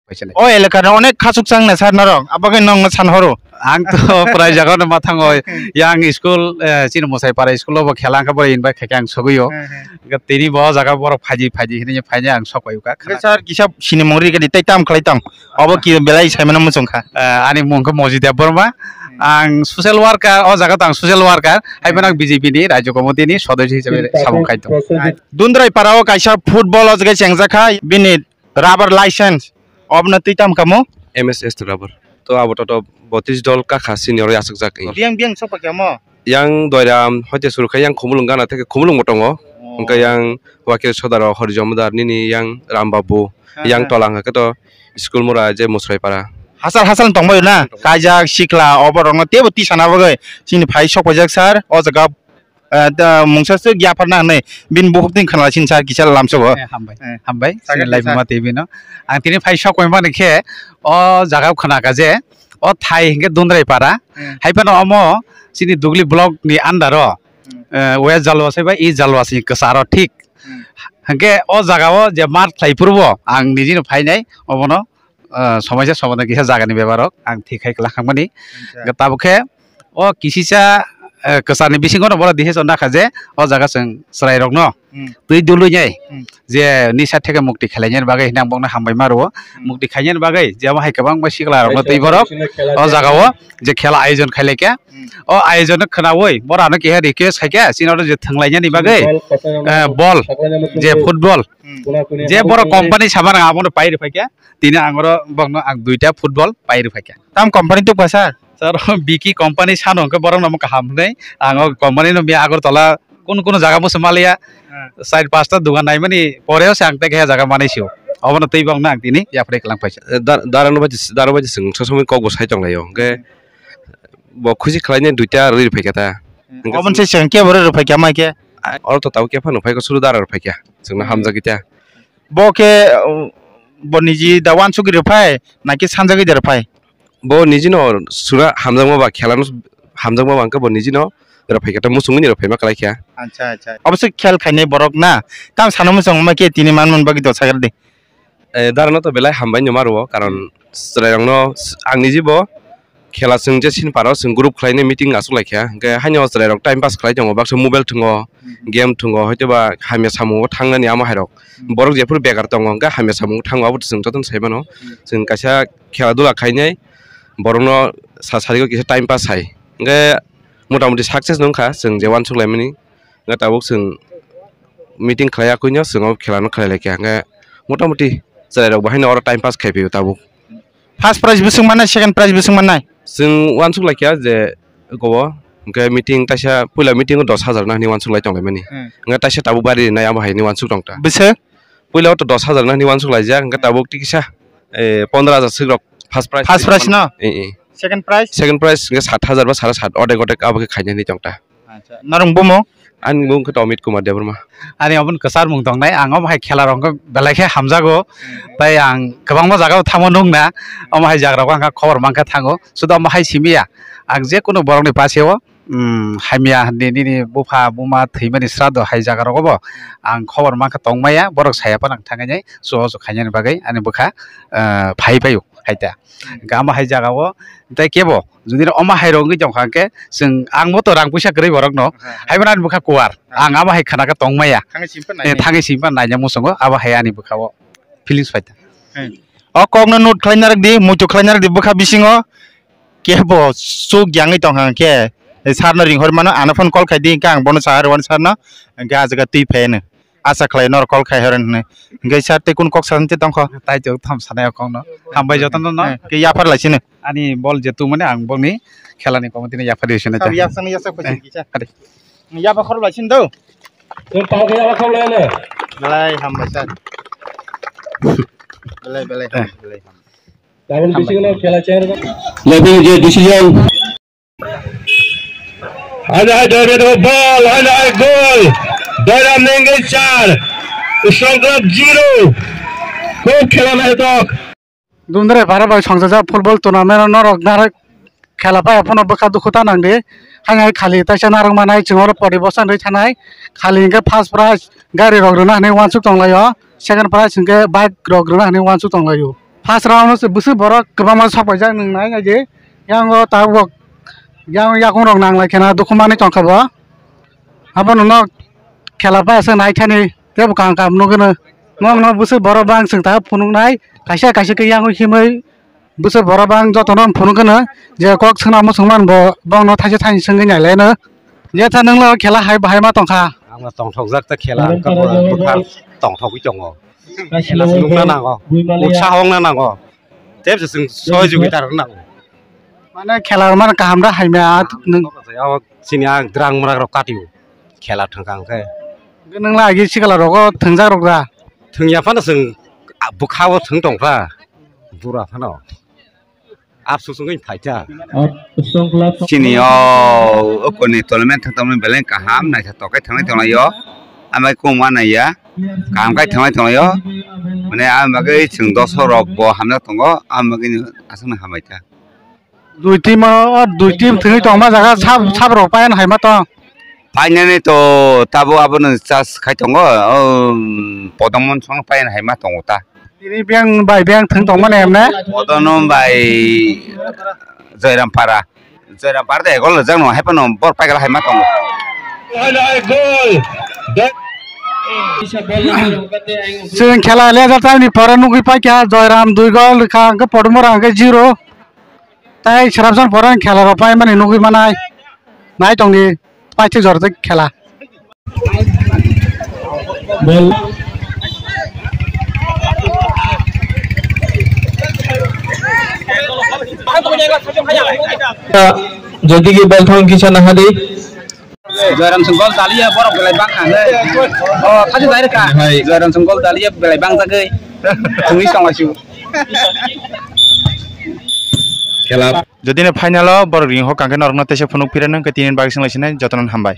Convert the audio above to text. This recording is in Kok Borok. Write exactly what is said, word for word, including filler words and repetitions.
O elaka no onek khachuk chang na sir norok, abagwi nong no san horo. Ang to prai jaga no ma thango, yang school, eh, chini Mosai para school o bo khela khe bo invite khaikhe ang sogwi o. Tini bo jaga borok phaidi phaidi hinwi phaini ang sok pai kha. Sir kisa sini mungri gani tei tam khlai tong. Obo ki belai saimano muchung kha. Eh, ani mung khe Moji Debbarma. Ang social worker, o jaga to ang social worker. Hai phano ang B J P ni Rajya Committee ni sodosyo hisabe samung khai tongo. Dundrai para o kaisa football o jaga chengjak kha, bini rubber license. Obono twi tam kamo? M S S rubber. To abo to, to botris dol kakha senior o achukjak. Biyang biyang sok pakya mo? Yang Doiram hoite suru khe yang Khumulwng gana theke Khumulwng bo tongo. Hwnkhe yang Wakil Sodaro Hori Jomodar nini yang Ram Babu, yang tola hwnkhe to school mura je Musrai para. Hasal hasal tongbaio na? Kaijak sikla oborokno teibo tisana bagwi chini phai sok paijak sir o jaga, eh, da, mungsa swk yapharna hinwi bini bukhuk twi khwnala sini sir kisa lamsogo. Eh, hambai. Eh. Hambai. Saga sini live tisa. Ma T V no. Ang tini phai sok paimani khe o jaga khwnaka je o thai hinkhe Dundrai para. Hmm. Hai phano omo chini Dugli block ni under o, hmm, eh, West Jalwasai bai East Jalwasai kwcharo thik. Hmm. Hinkhe o jaga o je mat khlai phuru bo ang nijino phainai obono, eh, somaisa somadan kisa jaga ni bebak rok ang thik khai kwlak hamani. Acha. Hinkhe tabuk khe o kisisa, eh, kwchar ni bisingo no bola decision nakha je o jaga chwng chwrai rok no Hmm. Twi dului nai. Hmm. Je nisa theke mukti khlainani bagwi hinang bokno hambai ma rwo. Hmm. Mukti khainani bagwi je abo hai kwbangma sikla rokno twi borok o jaga o je khela ayojon khailai kha. Hmm. O ayojon no khwnawi borano keha request khai kha, chini oro je thwnglainani bagwi, eh, ball, je football, hmm, je borok company sama rang abono pai rwphai kha. Tini ang oro bokno ang duita football pai rwphai kha. Tam company tubkha sir? Sir, Vicky company sano hwnkhe borok no kaham hwnwi. Ang o company no miya Agartala kunu kunu jaga musu maliya. Hmm. Side pasta dogan naimani poreo se ang tei khe jaga manai sio. Obono tei bokno ang tini yapri kwlang paisa. Eh, dar-, darano bai, daro bai chwng sob somoi kok bo sai tonglaio. Hwnkhe bo khusi khlainai duita rwi rwphai kha ta. Hmm. Hwnkhe oboni se chwng kebo rwi rwphai kha mai khe? Oro to tabuk khe phano phai kha, suru dara rwphai kha. Chwngno hamjagwi ta. Bo khe, uh, bo niji da wansugwi rwphai, na khe sanjagwi da rwphai? Bo nijino sura hamjakma ba khelano hamjakma ba hwnkhe bo nijino rwphai khe ta muchungmani rwphaima kwlai kha. Acha, acha. Obo se khel khainai borok na? Tam sana muchung ma khe tini man man bagwi do sagar di. Eh, darano to belai hambai no ma rwo, karon chwrairokno ang niji bo khela chwng je sini paro chwng group khlainai meeting achuk lai kha, hwnkhe haino chwrairok time pass khlai tongo, baksa mobile thwngo, game thwngo, hoito ba hamya samung o thangnani amo hai rok. Hmm. Borok jephuru bekar tongo, hwnkhe hamya samung o thango, abo to chwng jotono sai mano. Hmm. Chwng kaisa khela dula khainai borokno sa sarigo kisa time pass hai. Hwnkhe motamoti success no wngkha chwng je wansuk laimani. Hwnkhe tabuk chwng meeting khlai yakuino chwng o khela no khlai lai kha. Hwnkhe motamoti chwrairok bo haino oro time pass khai phio tabuk. First prize bwswk mannai, second prize bwswk mannai? Chwng wansuk lai kha je eko o, hwnkhe meeting taisa puila meeting o dos hajar na hinwi wansuk lai tong lai mani. Hmm. Hwnkhe taisa tabuk gari rinai abo hai hinwi wansuk tong ta. Bwswk? Puila o to dos hajar na hinwi wansuk lai jak, hwnkhe tabuk tikisa, eh, pondro hajar swk rok first prize. First prize no? Eh, eh. Second prize? Second prize hwnkhe sat hajar ba sara sat, odek odek abo khe khaina hinwi tong ta. Acha, norok bumung? Ani bumung khe Tomit Kumar Debbarma. Ani obo kwchar mung tongnai, ang omo hai khela rok belai khe hamjago. Hmm. Tai ang kwbangma jaga o thango nukna, omo hai jaga rok ang khobor mankha thango. Sudo omo hai simi ya, ang je kunu borok ni pase o, um, hamya hinwi nini bupha buma thwimani sraddho hai jaga rogo bo ang khobor mankha tongmaya, borok saya phano ang thangwi nai chubachu khainani bagwi ani bwkha, ah, phai paio hai ta. Hmm. Hwnkhe omo hai jaga o tei kebo jodi omo hai rok wngwi tongkha hwnkhe chwng ang bo to rang puisa kwrwi borok no. Ha, ha. Hai phano ani bwkha kuwar. Ha. Ang omo hai khana khe tongmaya. Thangwi simi phano naina muchungo, abo hai ani bwkha o feelings phai ta. Hmm. O kok no note khlai narwk di, muitu khlai narwk di bwkha bisingo. Kebo chuk yangwi tongkha hwnkhe, sir no ringhor mano, ano phone call khai di, hwnkhe ang bono sa rwmani sir no, hwnkhe ah jaga twi phai hwno. Acha khlai norok call khai horo hwnwi. Hwnkhe sir tei kunu kok sanani tongkho? Tai tok tham sanai o kok no. Hambai jotono no. Eh, khe yaphar lai sino. Ani bol je tumani ang boni khela ni committee ni yaphar di sino. Sab yaksang yasak phaising kisa. Ade. Yaba khorok lai sino do. Belai hambai sir. Belai, belai, eh, belai hambai. Tabuk bisingo no khela chen. Ladies and gentlemen, hai hai Doiram ball, hai hai goal. Doiram nengwi char, Songkrab zero. Khub khela naithok. Dundrai para bai songchajak football tournament o norok narwk khela pai phano bwkha dukhu ta nangdi. Hai hai khali taisa narwk manai chwng oro pori bwsa wngwi thanai. Khali hwnkhe first prize gari rok rwna hinwi uansuk tonglaio. Second prize hwnkhe bike rok rwna hinwi uansuk tonglaio. First round o se bwswk borok kwbangma sok paijak nwng nai nai di. Yang o tabuk yang yakung rok nang lai kheno dukhu manwi tong kha bo. Abo no khela pai se nai thani tei bo kaham kaham nugwi no. Nokno bwswk borok bang chwng ta phunuk nai kaisa kaisa khe yang himwi bwswk borok bang joto no phunuk gwnw je kok swnam swngman bo bongno thaisa thaini swngwi nai lai no. Je tha nwng lo khela hai bahai ma tong kha. Ang tongthokjak ta khela ang kha bo bwkha tongthogwi tongo. Khela se nukna nango, utsaho wngna nango, tei se chwng sohojogita rwna nango. Mane khela mane kaham da hamya nwng. Chini ang drang mrak rok katio khela thwngkha hwnkhe. Hwnkhe nwng lai sikla rogo thwngjak rok da? Thwngya phano chwng bwkhao thwng tongkha bura phano. Afsus wngwi phaikha. Chini o okoni tournament thang tongmani belai kaham naithotok khe thangwi tonglaio. Amai kung ma naiya. Kaham khai thangwi tonglaio. Mane ang bagwi chwng doso rok bo hamjak tongo. Ang bagwi aswkno hambai kha. Dui team o, dui team thwngwi tongma jaga sab, sab rok payan hai ma tong. Painani to tabo abono chas khai tongo. O, Podomon song payan hai ma tongo ta. Tini beng bai beng thwng tongmani emne? Podonom bai Joyrampara. Joyrampara de gol rijak no, haipano bor paikala haima tongo. Chwng khela leja time ni pore nugwi paikha Joyram dui gol rikha, hwnkhe Podomora hwnkhe zero. Tai srapsan pore khela rok paimani nugwi manai. Nai tongdi. Paithak jora tei khela. Bol. Jodi ki bol thang kisa nahadi. Joyram song gol daliya borok belai bang kha. Oh, thajak dai rwkha. Hai. Joyram song gol daliya belai bang jagwi. Thungwi song asu. Khela. Jodi no final o borok ring ho kangkhe norokno teisa phunuk phira nang khe tini bagwi swnglai sinai jotono hambai.